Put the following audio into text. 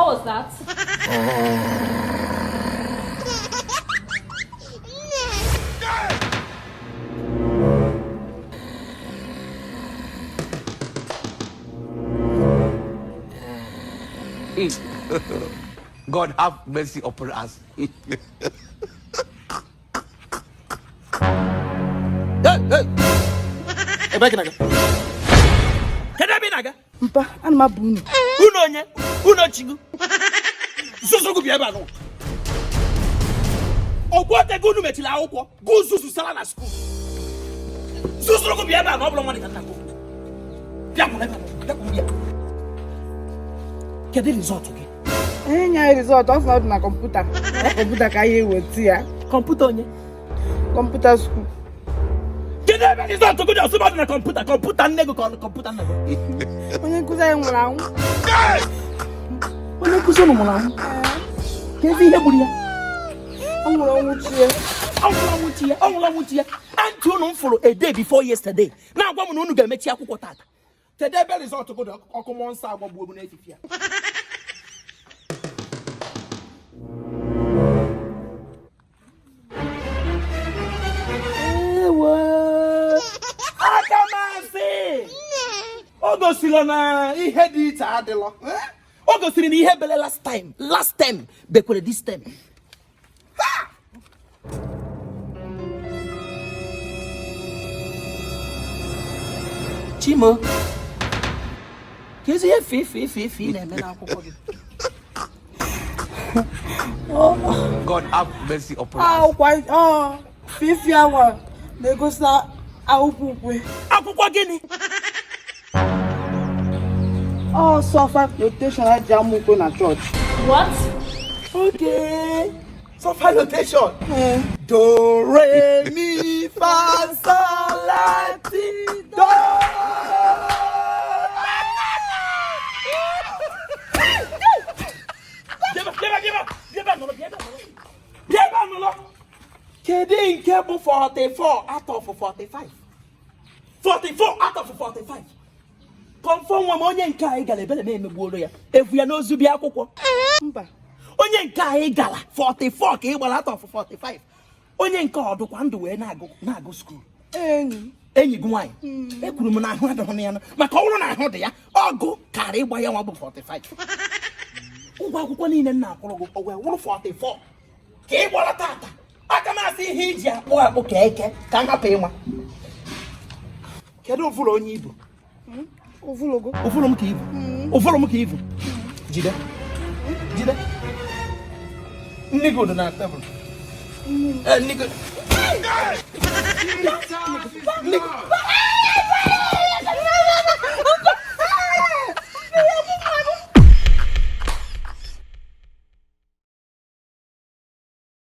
What was that? God have mercy upon us. Hey, hey. Ebe ka ị na-aga? Kedu ebe ị na-aga? Mpa, ana m aba unu. Unu onye? Unu chigu? Zuzu bịa ebe a nụ. Ọgwụ otego unu mechiri akwụkwọ gụ zuzu sara na school. Zuzuru gụ bịa ebe a na ọ bụrụ nwa dị ka nna gị. Bịa kwụrụ ebe a bịa kwụrụ ya. Kedu result gị? Onye nye anyị result, ọ sị na ọ dị na kọmputa. Kọmputa ka anyị eweta ya. Kọmputa onye? Kọmputa school. Kedu ebe result gị dị ọsụma dị na kọmputa? Kọmputa nne gị ka ọ kọmputa nna gị? Onye nkụzi anyị nwụrụ anwụ. Onye nkụzi unu nwụrụ anwụ? Kedu ihe gburu ya? Ọ nwụrụ ọnwụ chi ya. Ọ nwụrụ ọnwụ chi ya, ọ nwụrụ ọnwụ chi ya. Aunty unu m fụrụ a day before yesterday na-agwa m na unu ga-emechi akwụkwọ tata. Kedu ebe result gị dị ọkụ mmụọ nsọ agbagbuo m n'efifi ya? Ewo! Aka m asị! O gosiri na ihe dị iche adịlọ. O gosiri na ihe bele last time, last time bekwere this time. Chimo, ka ezi ihe fe fe fe fe ị na-eme n'akwụkwọ gị. God have mercy upon us. Akwụkwọ ọ fifi awa na-egosi akwụkwọ ukwe. Akwụkwọ gịnị? Ọ sol-fa notation eji amụ ukwe na chọọchị. What? Okay. Sol-fa notation. Ee. Do, re, mi, fa, sol, la, ti, do. Bịa ebe, bịa ebe, bịa ebe nọrọ, bịa ebe nọrọ. Bịa ebe nọrọ. Kedu nke bụ 44 out of 45? 44 out of 45. Confirm nwa m onye nke anyị gara ebere m emegbuoro ya. Efu ya n'ozu bịa akwụkwọ. Mba. Onye nke anyị gara 44 ka ị gbara out of 45. Onye nke ọdụkwa ndụ wee na-agụ na-agụ school. Enyi m. Enyi gị nwaanyị. Ekwuru m na ahụ adịghị ya maka ọ bụrụ na ahụ dị ya ọgụ karịa ịgba ya nwa bụ 45. Ụgwọ akwụkwọ niile m na-akwụrụ gị o wee wụrụ 44 ka ị gbara tata. Aka m asị ihe iji akpụ akpụ ka eke ka m hapụ ịnwa. Kedu ụfụrụ onye ibu? Ụfụlụgo. Ụfụrụ m ka ibu. Ụfụrụ m ka ibu. Jide. Jide. Nne gị na tebụl. Nne gị.